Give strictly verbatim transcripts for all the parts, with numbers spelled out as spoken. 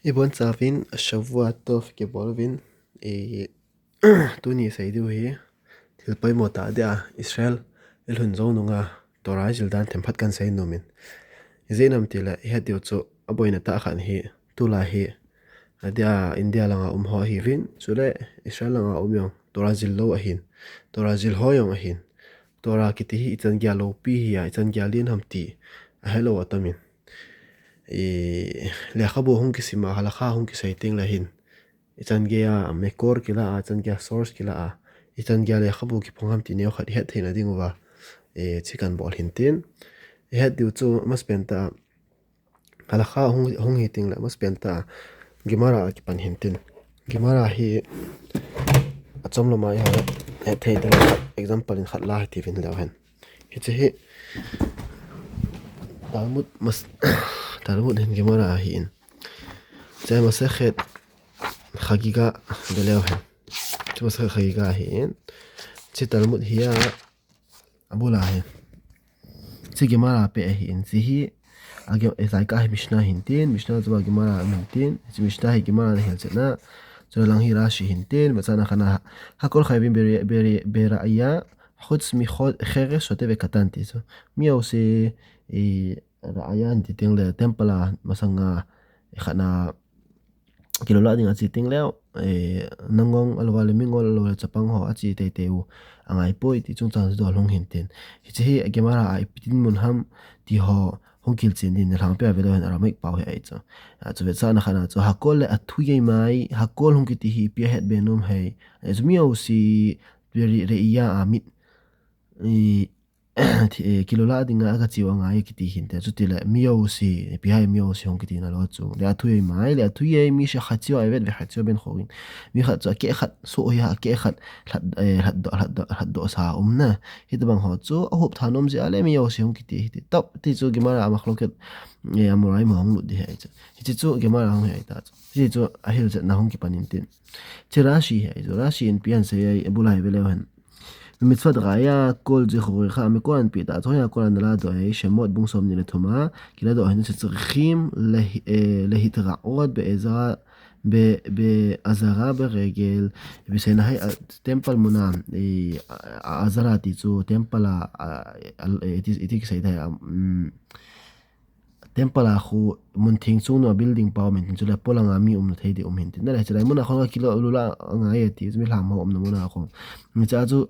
Ibon chavin Shavua Tov kibol uvin, i tuni sei diu hi thil poimo tah dia Israel i lhun jou nunga Torah jil dan themkhat kan sei nom in. Ijeh inem itile i het diu chu aboina tah khat hi tulai hi adia India langa um ho ahiuvin, chule Israel langa um jong Torah jil lou ahin, Torah jil ho jong ahin. Torah kiti hi ichan gei a loupi hi a, ichan gei a len ham ti ahelou atam in. I lekhabu hung kisim a, halakha hung kisei teng le hin, ichan gei a mekor kila a, ichan gei a source kila a, ichan gei a lekhabu kiphong ham ti neo khat i het theina diuva, i chi kan bol hintin. I het diu chu masapen tah a, halakha hung, hung hi teng le masapen tah a Gemara a kipan hintin. Gemara hi achom lama i het thei teng le example in khat la hiti uvin leu hen. Hiche hi Talmud mas-, Talmud hin Gemara ahin. Hiche Masechet Chagiga ve leu hen. Hiche Masechet Chagiga ahin. Hiche Talmud hi a, abul a hi. Hiche Gemara pe ahin. Hiche hi a Ge-, e, Zaika hi Mishnah hintin, Mishnah chu a Gemara amin tin. Hiche Mishnah hi Gemara na hilchetna. Chule lang hi Rashi hintin, vetsahna khatna, הכל חייבים בר-, בר-, ברעיה, חוץ מחרש שוטה וקטן ti chu. Mi jouse, i, רעיה ti teng le temple a masanga, i khatna, kilula dinga chi teng leu, i, nangong ahilouleh mingol ahilouleh chapang ho achi teitei u angai poi ti chungchang chu dol hung hintin. Hiche hi Gemara a ipi dinmun ham ti ho hung kilchen din na lhangpi a ve leu hen Aramaic pao hi ahi chu. A chu vetsahna khatna chu הכל להטויי מים, הכל hung kiti hi ipi ahet be nom ham. A chu mi jouse ber-, רעיה a mit, i, thi-, e, kilula dinga aga chiu angai kiti hinte. Chutile mi jouse, ipi ham mi jouse hung kiti nalou chu. להטויי מים, להטויי מי שחציו עבד וחציו בן חורין. Mi khat chu akeh khat soh hi a, akeh khat lhat, e, lhatdoh, lhatdoh, lhatdoh sa um na. Hitobang ho chu ahup tha nom jeh a le mi jouse hung kiti hite. Tah ti chu Gemara a machloket, e, Amoraim hung lut ding ahi chu. Hiche chu Gemara hung hi ahi ta chu. Hiche chu ahilchetna hung kipan intin. Hiche Rashi hi ahi chu. Rashi in ipi asei ham, abul a hi ve leu hen. במצוות ראיה, קול זכורך, המקור הנביא תעצור, הכל הנהלה דואג, שמות בung som ni le thum a, kila doh hin שצריכים לה-, אה, להתראות בעזרה, ב-, בעזרה ברגל, ipi seina ham, a, temple muna, i, a, a, עזרה ti chu, temple a, a, a, iti, iti kisei tai, a, um, temple a khu mun theng chungnung a building pao min tin chule polanga mi umna thei ding um hin tin. Nale, chulai muna khong a kilula angai e ti, mi lham ho umna muna khong. Hiche a chu,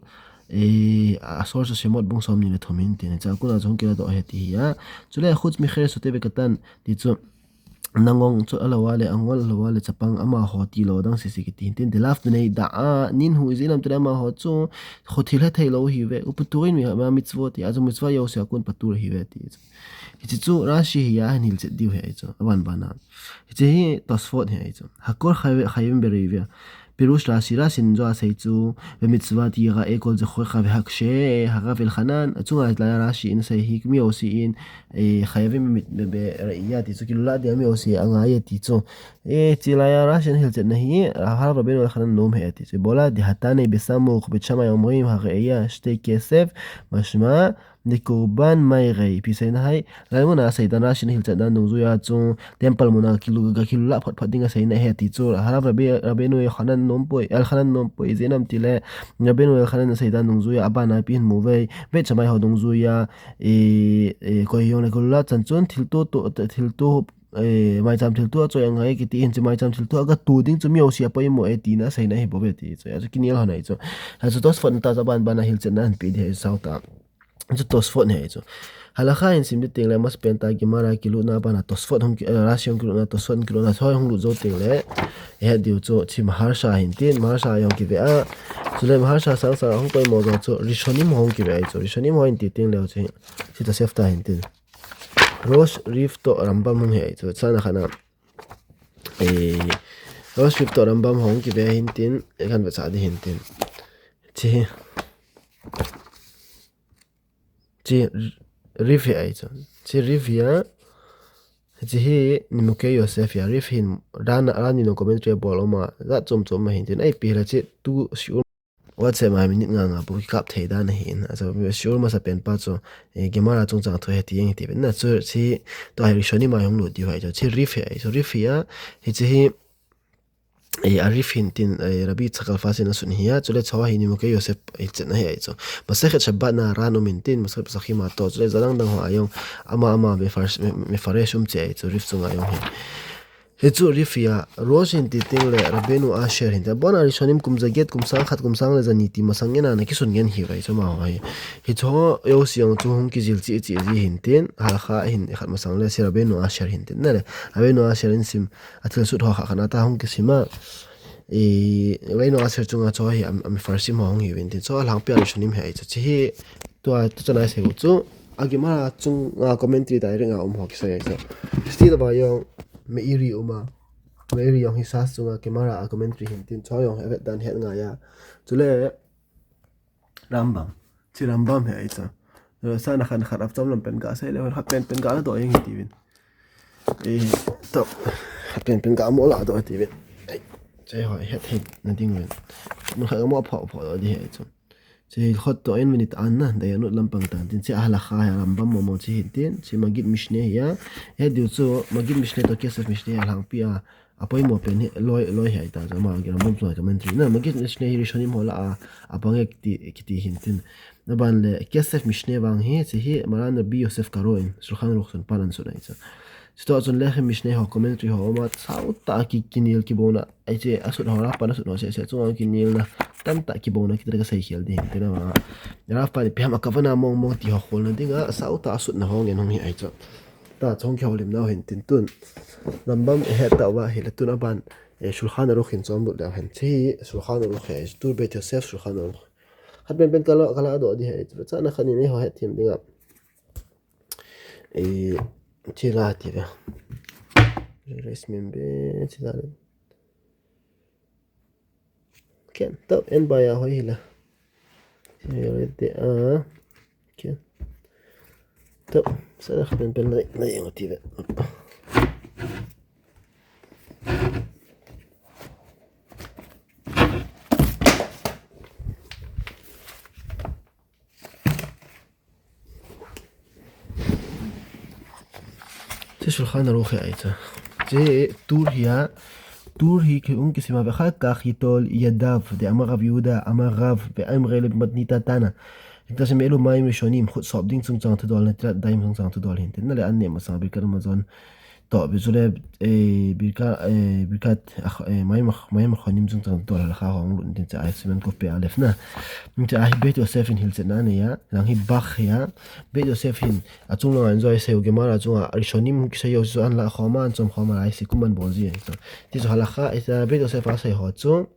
e, a source שמות bung som ni le thum hin tin. Hiche a kona chu hung kila doh ahi ti hi a. Chule חוץ מחרש שוטה וקטן ti chu nangong chu ahilouleh, angol ahilouleh, chapang amaho tilou dang sese kiti hin tin. דלאו בני דעה נינהו, ijeh inem itile amaho chu khothil hethei lou ahiuve. ופטורין מהמצוות ti a chu מצוות jouse a kon פטור ahiuve ti chu. Hiche chu Rashi hi a hin hilchet diu hi ahi chu, aban bana. Hiche hi Tosfot hi ahi chu. הכל חייב-, חייבים ברעיה. פירוש רש"י, Rashi in jo asei chu, במצוות יראה כל זכורך והקשה הרב אלחנן. Achunga lai a Rashi in asei hi, mi jouse in, eh, חייבים ב-, ב-, ברעיה ti chu, kilula dia mi jouse angai e ti chu. Eh, chulai a Rashi in ahilchetna hi, הרב רבינו אלחנן nom hi ahi ti chu. בולא דהתני בסמוך בית שמאי אומרים הרעיה שתי כסף, משמע דקורבן מאי רי, ipi seina ham, lai muna asei dan Rashi in ahilchet dan dungjuiya chu, temple muna kilu-, ga kilula phot phot ding aseina ahi ti chu, הרב רבי, רבינו יוחנן nom poi, אלחנן nom poi, ijeh inem itile, רבינו אלחנן asei dan dungjuiya, abana ipi hin mu uve, בית שמאי ho dungjuiya, i, i, koi hijongle kilula chan chun, thilto to, thilto, eh, maicham thilto achoi angai e kiti hin, hiche maicham thilto aga to ding chu mi jouse a poimo e tina aseina ahi bouve ti chu, achu kinel lhon ahi chu. Achu Tosfot in ta chu aban bana hilchetna ahin pe ding ahi chu ta. Chu Tosfot hi ahi chu. Halakha hin sim ding teng le, masapen tah a Gemara kilutna bana Tosfot hung ki, eh, Rashi hung kilutna, Tosfot hung kilutna, choi hung lut jou teng le, i het diu chu, hiche Maharsha hin tin, Maharsha jong kive a. Chule Maharsha sang sang hung poimo jou chu, Rishonim hung kive ahi chu. Rishonim ho hin ti teng le chu, hiche Tosefta hin tin. Rosh Rif toh Rambam hung hi ahi chu. Chana khana. Eh, Rosh Rif toh Rambam hung kive hin tin, eh, kan vetsah ding hin tin. Hiche hi. Hiche Rif hi ahi chu. Hiche Rif hi a, hiche hi Nimukei Yosef hi a, Rif hin Ran, Ran in commentary abol um a, jat chom chom ahin tin. Ipi hile hiche tu shiur WhatsApp a minute nga nga bou kikap thei dan ahin. Achu, shiur masa pen pa chu, eh, Gemara chungchang thu hi ti jeng hi ti pen. Na chu, hiche, tua hi Rishonim a hung lut diu ahi chu. Hiche Rif hi ahi chu. Rif hi a, hiche hi, eh, a Rif hin tin, eh, Rabbi Yitzchak Alfas in asun ahi a. Chule chu hi Nimukei Yosef, eh, chetna hi ahi chu. Masechet Shabbat na ran um in tin, Masechet Pesachim a toh. Chule jadang dang ho a jong, ama ama mefar-, me-, mefaresh um cheh ahi chu, Rif chunga jong hi. Hichu Rif hi a, Rosh hin ti teng le Rabbeinu Asher hin ti. Abon a Rishonim kum jaget, kum sang khat, kum sang le jani ti masang ngen a na kisun ngen ahi vai chu amaho hi. Hichu jouse jong chu hung kijil cheh cheh ji hin tin, halakha hin khat masang le hiche Rabbeinu Asher hin tin. Na le, Rabbeinu Asher in sim, athilsut ho khat khat na ta hung kisim a. I, Rabbeinu Asher chunga chu hi a, a mefarshim ho hung hiuvin tin. Chu alhangpi a Rishonim hi ahi chu. Hiche hi, tua, tu chana sei u chu. A Gemara chunga commentary direct a um ho kisei ahi chu. Still va jong, Meiri um a. Meiri jong hi Shas chunga Gemara a commentary hin tin, chu jong avet dan het ngai a. Chule Rambam. Hiche Rambam hi ahi chu. Chule sana khan khat apchom lam pen ga sei le, khat pen pen ga la doh jeng hi ti uvin. Eh, toh, khat pen pen ga mo la doh ti uvin. Ai, hiche ho het het na ding uvin. Mun khat mo pho pho doh di hi ahi chu. Hiche Hilchot toh in minute an na, Dayanut lampang tan tin, hiche halakha hi Rambam momo hiche hin tin, hiche Maggid Mishneh hi a, het diu chu Maggid Mishneh toh Kesef Mishneh hi alhangpi a, apoimo pen hi, loi, loi hi ahi ta chu, ama Rambam chunga commentary. Na, Maggid Mishneh hi Rishonim ho lah a, apang e kiti, kiti hin tin. Aban le, Kesef Mishneh vang hi, hiche hi Maran Rabbi Yosef Karo in, Shulchan Aruch sunpan ahin sun ahi chu. Chutoh chun Lechem Mishneh ho commentary ho um a, sao tah a ki, kinel kibouna, hiche asut ho, Rav pan asut ho seh seh chunga kinelna, tamtah kibouna, kiti le kasei khel ding, tin ama. Rav pan ipi ham akavana mong mong ti ho kholna dinga, sao tah a asutna ho ngen hung hi ahi chu. Tua chu hung kihoulim nau hin tin tun. Rambam ihet tauva ahile tun aban, eh, Shulchan Aruch hin chom lut leu hen. Hiche hi Shulchan Aruch hi ahi chu, Tur Beit Yosef Shulchan Aruch. Khat pen pen kala, kala doh di hi ahi chu. Chana khat in eiho het them dinga. Eh, hiche la ti ve. Erase min be, hiche la le. Ken, toh, en ba ya hoi hi la. Hiche la te a. Ken. Toh, sa la khat pen pen la, la jeng u ti ve. Hiche Shulchan Aruch hi ahi chu. Hiche Tur hi a, Tur hi ki hung kisim a, ואחר כך יטול ידיו, דאמר רב יהודה, אמר רב, ואמרי לו במתניתא תנא. תקטרם אלו מים ראשונים, חוץ סוף דין chungchang thudol na, נטילת ידיים chungchang thudol hin tin. Na le an ne masang Birkat Hamazon. Toh, be chule, eh, Birka, eh, Birkat, ah, eh, Mayim, Mayim Acharonim chungchang thudol halakha hung lut in tin hiche a hi Siman Kuf Peh Aleph na. Hiche a hi Beit Yosef in hilchetna anei a, lang hi Bach hi a, Beit Yosef hin, achung langa in jong isei u Gemara chunga, Rishonim kisei jouse chu ahin lah khom a, ahin chom khom a, ahi sikuman bol ji ahi chu. Ti chu halakha, eh, Beit Yosef a asei ho chu,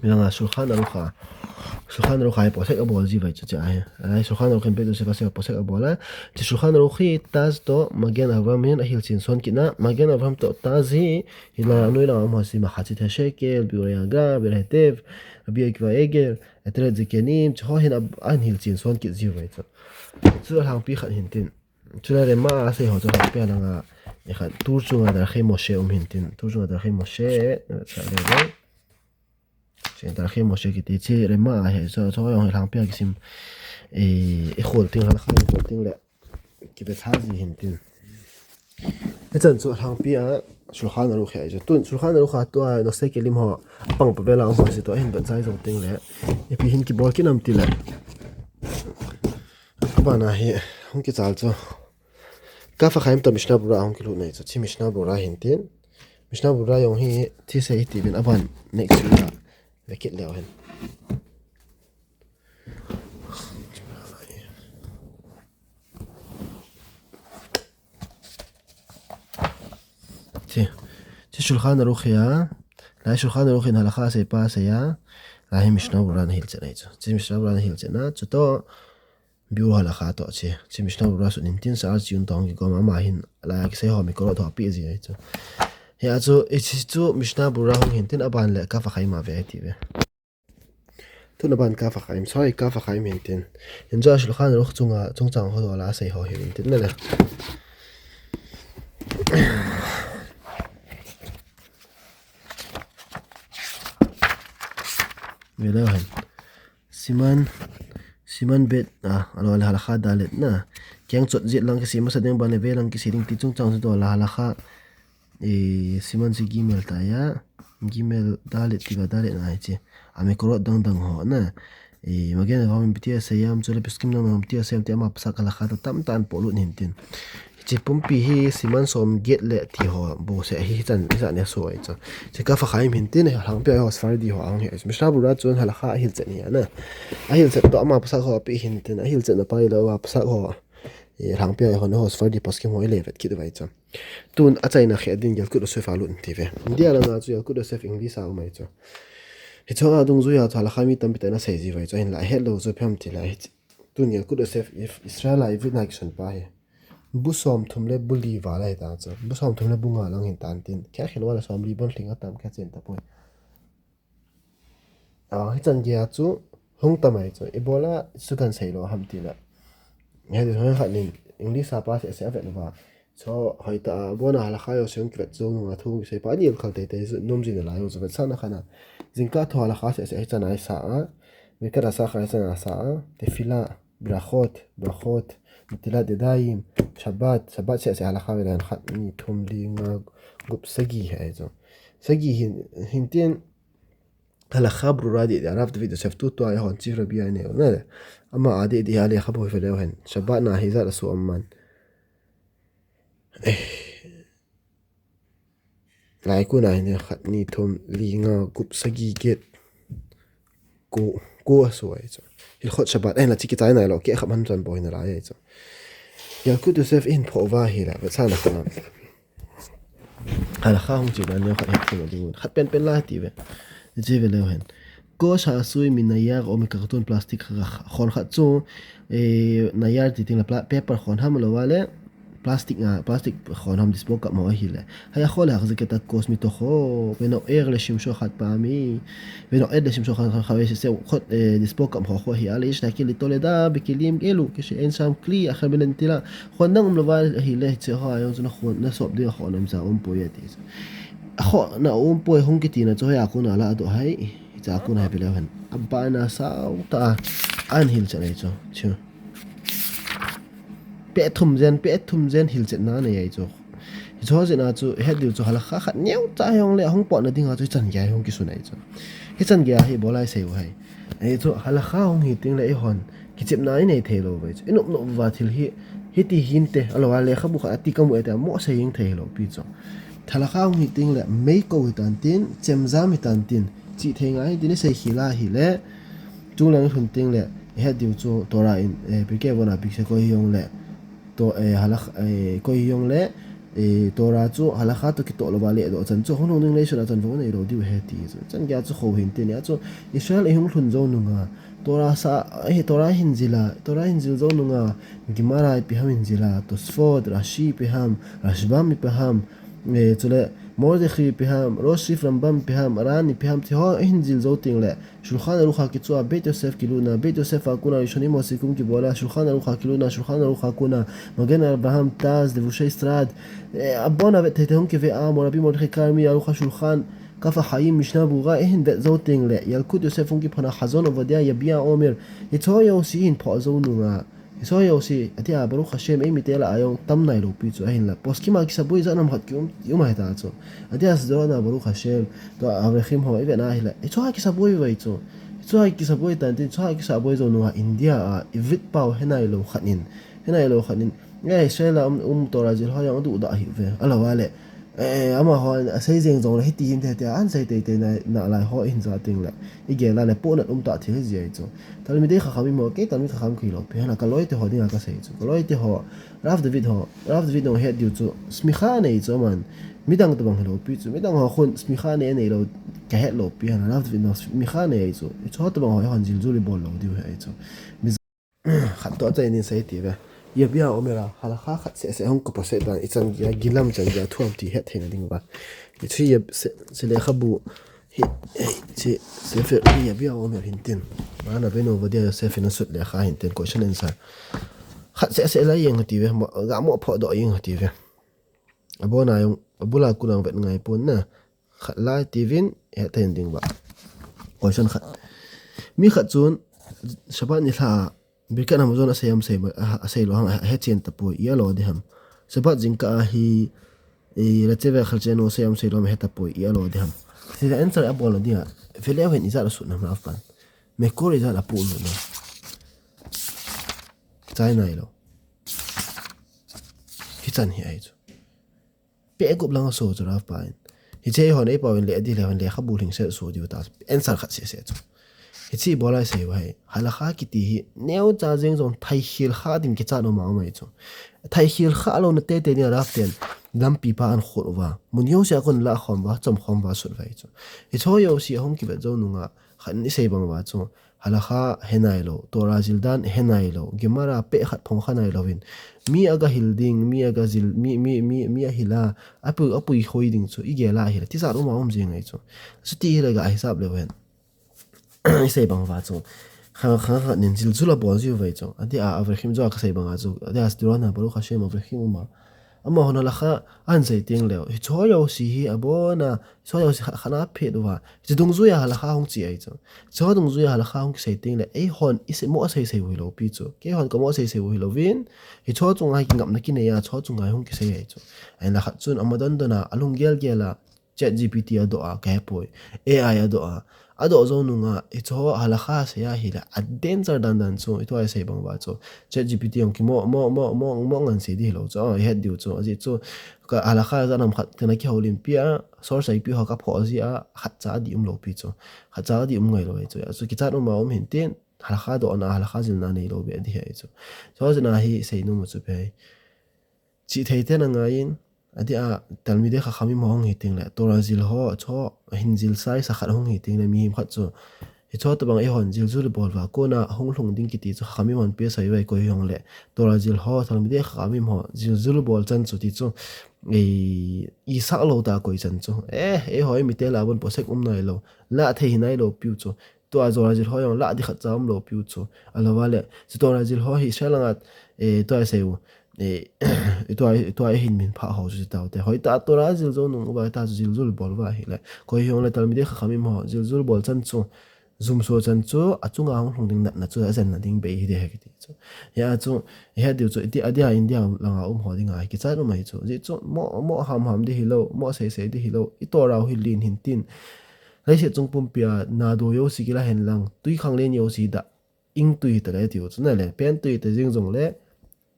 langa Shulchan Aruch a, Shulchan Aruch a hi posek abol ji vai chu hiche a hi. Ahi Shulchan Aruch in Beit Yosef a asei ho posek abol a. Hiche Shulchan Aruch hi Taz toh Magen Avraham hin ahilchen son kit na, Magen Avraham toh Taz hi, hilai anoi langa um ho hiche Machatzit HaShekel, Biur HaGra, Biur HaHatev, Rabbi Akiva Eger, Ateret Zekenim, hiche ho hin a, ahin hilchen son kit ji vai chu. Chu alhangpi khat hin tin. Chule Rema a asei ho chu alhangpi a langa, eh, khat Tur chunga Darchei Moshe um hin tin. Tur chunga Darchei Moshe, eh, sa le le. Hiche Darchei Moshe kiti hiche Rema a hi chu, chu jong hi alhangpi a kisim, eh, ikhol teng, halakha ikhol teng le. Kibe tha ji hin tin. Hichan chu alhangpi a Shulchan Aruch hi ahi chu. Tun Shulchan Aruch a tua Nose Kelim ho apang pa vel a um ho hiche toh ahin vet chai jong teng le. Ipi hin kibol kit nam ti le. Abana hi hung kichal chu. Kaf HaChaim toh Mishnah Berurah hung kilut na hi chu. Hiche Mishnah Berurah hin tin. Mishnah Berurah jong hi hiche sei hi ti uvin aban next week a ve kit leu hen. Hiche, hiche Shulchan Aruch hi a, lai Shulchan Aruch in halakha asei pa asei a, lai hi Mishnah Berurah in ahilchen ahi chu. Hiche Mishnah Berurah in ahilchen a, chutoh Biur HaHalakha toh hiche, hiche Mishnah Berurah sun in tin Sha'ar Tziyun toh hung kigom a, ama hin lai a kisei ho Mekorot ho apeh ji ahi chu. Hia chu, hiche chu Mishnah Berurah hung hin tin aban le Kaf HaChaim a ve ahi ti ve. Tun aban Kaf HaChaim, sorry, Kaf HaChaim hin tin. Hin chu a Shulchan Aruch chunga, chungchang ho dola asei ho hi hin tin na le. Ve leu hen. Siman, siman bet, ah, alou le halakha dalet na. Keng chot jet lang kisi masa ding, ban le ve lang kisi ding ti chungchang chu to la halakha. Eh, siman si gimel ta ya. Gimel dalet ti ba dalet na hiche. Amikorot dang dang ho na. Eh, Magen Avavim pi ti asei am, chule Pesukim dang dang pi ti asei am ti ama psak halakha ta tam tan polut hin tin. Hiche pumpi hi siman som get le ti ho bou se hi chan, hi chan ne so ai chu. Hiche Kaf Hachaim hin tin, Lhangpi a ho Sephardi ho ang hi. Mishnah Berurah chun halakha ahilchet ni ana. Ahilchet to ama psak ho pi hin tin, ahilchet na pai lo a psak ho. Eh, Lhangpi a ho na ho Sephardi Pesukim ho i le vet kit vai chu. Tun achaina khe din Yalkut Yosef a lut in ti ve. India langa chu Yalkut Yosef English a um ai chu. Hiche a dungjui a chu halakha mi tampi tah in asei ji vai chu. Hinla ahet lou chu ipi ham ti le. Tun Yalkut Yosef if Israel a ivit na kisun pa hi. Bu som thum le bu li val ahi ta chu. Bu som thum le bu nga lang hin tan tin. Khe khel wala som li bon hling atam khe chen ta poi. Ah, hichan gei a chu hung tam ai chu. Ibola chu kan sei lou ham ti le. He di hoi khat nin English a pa se se avet lou va. Chu hoi ta a, abona halakha jouse hung kivet chu nunga thu sei pa ni el khal tei tei chu nom jin a lai chu vet sa na khan a. Jingkah thu halakha se se hichan a i sa a. Birkat Hasachar hichan a sa a. Tefillah, Berachot, Berachot, Netilat Yadayim, Shabbat, Shabbat se se halakha ve le khat ni thum li nga gup sagi he ai chu. Sagi hin, hin tin Halakha Berurah di, di Rav David Yosef tu tua ya hon chief rabbi ai neo na. Ama a di di a lekhabu hi ve leu hen. Shabbat na hi jat a su am man. Eh. Lai ku na hin khat ni thum li nga gup sagi get. Ku, ku a su ai chu. Hilchot Shabbat, eh, la chi kichai nai lou, ke kham han chan boi na lai ai chu. Yalkut Yosef in pho va hi la, vet sa na khan. Halakha hung chi dan leu khat het thei ding. Khat pen pen la ti ve. Chi ve leu hen. Kos hasui min nayar o min karton plastic kha, khon khat chu, eh, nayar ti ting la pla-, paper khon ham lou va le, plastic a, plastic khon ham dispo cup mo hi le. Haya khol le hak ziketa kos mi to kho, ve no er le shimsho khat pa mi. Ve no er le shimsho khat, khat, khat, ve se, se, khot, eh, dispo cup ho kho hi a le, ish na ki li to le da, be ki lim ke lu, ke she en sam kli, a kha be len ti la. Khon nang um lou va hi le, che ho a yong chu na khon, na sop di khon nam sa um poi a ti. A khon na um poi hung ki ti na chu haya khon a la do hai, cha khon hai be leu hen. A ba na sa u ta, an hil cha le chu, chu. Pe thum jen, pe thum jen hil chet na nei ai chu. Hi chu jin a chu, het diu chu halakha khat neo cha hong le, hung po na ding a chu, chan gei hung ki su nei chu. Hi chan gei hi bolai sei u hai. Ai chu halakha hung hi ting le i hon. Kichepna i nei thei lou ve chu. I nop nop va thil hi, hi ti hin te, a lou a lekhabu khat a ti ka mu e te, mo sei hing thei lou pi chu. Halakha hung hi ting le, mei ko hi tan tin, chemjam hi tan tin, chi thei ngai tin, i sei khila hi le, chung lang i hun ting le, i het diu chu, Torah in, eh, Pirkei Avot a pi se ko hi hong le, to, eh, halakh-, eh, ko hi hong le, eh, Torah chu halakha to ki to lou va le do chan chu, hung hung ding le sun a chan vo nei lou diu he ti chu. Chan gei chu kho hin tin, a chu, Israel i hung hlun zo nunga, Torah sa, eh, Torah hin zila, Torah hin zil zo nunga, Gemara ipi ham hin zila, Tosfot, Rashi ipi ham, Rashbam ipi ham, eh, chule Mordechai ipi ham, Rosh Yeshiva Rambam ipi ham, Ran ipi ham, ti ho hin zil zo ting le, Shulchan Aruch a kichua, Beit Yosef kilutna, Beit Yosef a kona Rishonim Mosikum kibola, Shulchan Aruch a kilutna, Shulchan Aruch a kona, Magen Avraham, Taz, Levushei Sfarad, eh, abona vet thei thei hung kive a, Mo Rabbi Mordechai Karmi, Aruch HaShulchan, Kaf HaChaim, Mishnah Berurah, eh, hin vet zo ting le, Yalkut Yosef hung kiphona, Chazon Ovadia, Yabia Omer, hi chu jouse hin pho zo nunga, Hi chu jouse, atia Baruch Hashem, ei mite lah a jong tam nai lou pi chu ahin la. Poskim a kisaboi jat nam khat ki um, um ahi ta chu. Atia Sderot na Baruch Hashem, to Avraham ho, i vet na hi la. Hi chu a kisaboi vai chu. Hi chu a kisaboi tan tin, chu a kisaboi zo nunga India a, i vet pau he nai lou khat in. He nai lou khat in. Ngai Israel a um, um Torah zil ho jong du da hi ve. A lou a le. Eh, amaho a sei jeng jong le hiti hin te te an sei tei tei na, na lai ho hin ja ting le. I gel a le po na um ta thil hi ji ai chu. Talmidei Chacham i mo ke, Talmid Chacham ki lou pi hana ka loi te ho ding a ka sei chu. Ka loi te ho, Rav David ho, Rav David ho het diu chu, smicha nei chu man. Midang tabang hi lou pi chu. Midang ho khun smicha nei nei lou ka het lou pi hana Rav David ho smicha nei chu. I chu tabang ho hon jil juli bol lou diu hi ai chu. Khat to a chai nin sei ti ve. Yabia Omer a, halakha khat seh seh hung ka pa seh dan, i chan gei a, gilam chan gei a, thuam ti het theina ding va. I chu ya se, se lekhabu, hi, hi, chi, Sefer, hi Yabia Omer hin tin. Mana beno vadia Yosef hin sut lekha hin tin, question answer. Khat seh seh la jeng ti ve, mo, ga mo pho do jeng ti ve. Abona jong, abula kunang vet ngai pon na. Khat lai ti vin, het thei ding va. Question khat. Mi khat chun Shabbat nilhah a Birkat Hamazon asei am sei, a, asei lou ham, a, ahechen tapoi, i alo ding ham. Shabbat jingkah a hi, i, Ratzeve Khalche no asei am sei lou ham, ahe tapoi, i alo ding ham. Hiche answer abolna dinga, veleu hen ijat asut nam Rav pan. Mekor ijat apu lou nam. Chai nailou. Hichan hi ahi chu. Peh gup lang aso chu Rav pa in. Hiche hon eipao in le adih le hon lekhabu lhingset aso diu ta. Answer khat sese chu. Hiche ibola isei u ahi. Halakha kiti hi neocha jeng jong thaikhel kha ding kichat um a um ahi chu. Thaikhel kha louna teitei dinga Rav ten lampi pa ahin khol uva. Mun jousea kon lakhom uva, chomkhom uva asut uva ahi chu. Hiche jouse ahung kivet jou nunga khat in isei bang uva chu. Halakha he nailou, Torah jil dan he nailou, Gemara peh khat phong kha nailou vin. Mi aga hil ding, mi aga jil, mi, mi, mi, mi ahil a, apui, apui khoi ding chu, igel a ahil a, tijat um a um jing ahi chu. Chuti hile ga hisap leu hen. Isei bang uva chu. Kha, kha, kha, nin jil jul abol jiu uva ahi chu. Adeh a, Avraham joh a kasei bang a chu. Adeh a, Sderot a, Baruch Hashem, Avraham um a. Amahon halakha ahin sei teng leh, hiche jouse hi abona, hiche jouse khat, khat na phet uva. Hiche dungjuia halakha hung che ahi chu. Hiche dungjuia halakha hung kisei teng leh, eihon isei mo asei sei u hilou pi chu. Keihon kamo asei sei u hilou vin. Hiche chunga hi kingapna kinei a, hiche chunga hung kisei ahi chu. Ahinla khat chun ama don don a, alung gel gel a, Chat G P T adoh a, kahepoi. A I adoh a. Adoh jou nunga, hiche halakha sei a hile, a danger dan dan chu, hitia isei bang uva chu. Chat G P T jong kimo, mo, mo, mo, mo ngan sei di hilou chu. Oh, ihet diu chu. Ajeh chu, ka halakha jat ham khat, kana kihoulim pi a, source ipi ho kaphoh jeh a, khatcha adih umlou pi chu. Khatcha adih um ngailou ahi chu. Achu kichat um a um hin tin, halakha dohna, halakha jilna neilou beh adih ahi chu. Chu jeh a hi sei nom u chu pi ahi. Chihthei ten angaiyin, adeh a Talmidei Chachamim ho hung hi teng leh, Torah jil ho, chu hin jil size a khat hung hi teng leh, mihem khat chu. Hiche tobang eihon jil jul bol uva, kona hung lhung ding kiti chu Chachamim hon pi asei uva ahi koi hijong leh, Torah jil ho, Talmidei Chachamim ho, jil jul bol chan chu ti chu, i, isah lou ta koi chan chu. Eh, eiho mite lah a bon posek um nailou, lah thei hi nailou piu chu. Tua Torah jil ho jong lah di khatcha umlou piu chu. Ahilouleh, chu Torah jil ho hi Israel langa, eh, tua isei u, eh, tua, tua ihin min phah ho chu taute. Hoitah Torah jil jou nung uva, ta chu jil jul bol uva ahile. Koi hijong leh Talmidei Chachamim ho, jil jul bol chan chu, jum so chan chu, achunga hung lhung ding natna chu, ajenna ding bei hi ding ahi kiti chu. Hia chu, ihet diu chu, iti, adeh a India langa um ho dinga hi kichat um ahi chu. Ajeh chu, mo, mo ham ham di hilou, mo sei sei di hilou, i Torah u hi len hin tin. Leiset chung pumpi a, nado jouse kila hen lang, twikhanglen jouse dah, ingtui hita leh tiu chu nale, pentui hita jeng jong leh,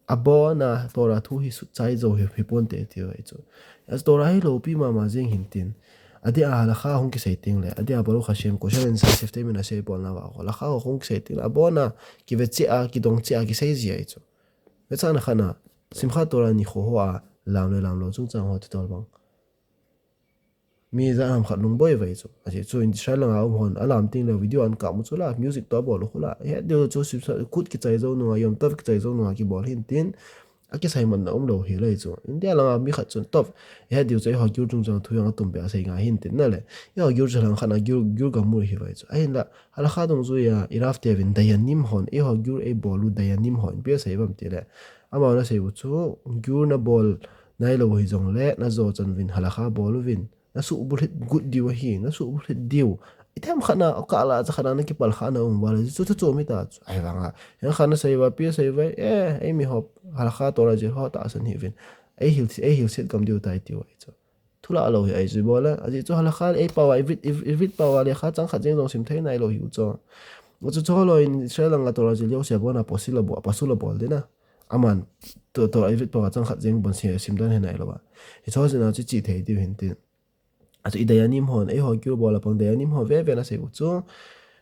abona Torah thu hi sutchai jou hi, hi ponte tiu ahi chu. Achu Torah hi loupi mama jeng hin tin. Adeh a halakha hung kisei teng leh, adeh a Baruch Hashem, kosher and sensitive te min asei bolna uva, halakha hung kisei teng leh, abona kive cheh a, kidong cheh a, kisei ji ahi chu. Vetsahna khat na, Simchat Torah nikho ho a, lam le lam lou chungchang ho ti tobang. Mi jat ham khat lungboi uva ahi chu. Ajeh chu Israel langa um hon, alam teng leh video ahin kap u chu la, music toh abol u khu la. Ihet diu chu Simchat, Sukkot kichai jou nunga, Yom Tov kichai jou nunga kibol hin tin, akisei manna umlou hi ahi chu. India langa mi khat chun top. Ihet diu chu eiho giur chungchang thu jong atum beh a sei ngai hin tin nale. Eiho giur chu lang khat na giur, giur gamul hi uva ahi chu. Ahinla, halakha dungjuia, i Rav te uvin Dayanim hon, eiho giur eibol u Dayanim hon, ipi asei uvem ti leh. Amahon asei u chu, giur nabol nailou hijong leh, najo chan uvin halakha bol uvin. Nasuh bulhit got diu ahi, nasuh bulhit diu. Itiham khat na, okah lah a cha khat na nakipal kha na um uva leh, chu thu chom hita chu. Ahivanga, hiche khat na sei uva, ipi asei uva, eh, eimi ho, halakha Torah jil ho tahsan hi uvin. Eihil, eihil set gam diu tai tiu ahi chu. Thu lah lou hi ahi chu ibola, ajeh chu halakha eipao a, ivit, iv-, ivit pao a lekha chang khat jeng jong sim thei nailou hi u chu. Achu chu lou in Israel langa Torah jil jouse abona apostle abol, apostle abol ding a. Aman, to, to ivit pao a chang khat jeng bon si, sim dan he nailou a. Hiche jeh a chu chihthei diu hin tin. Achu i Dayanim hon, eiho giur bol a pang Dayanim ho veve na sei u chu.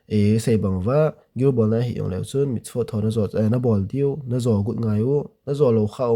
Isei bang uva, giur bolna hi jong leu chun, mitzvot ho najo, eh, nabol diu, najo got ngai u, najo lou kha u.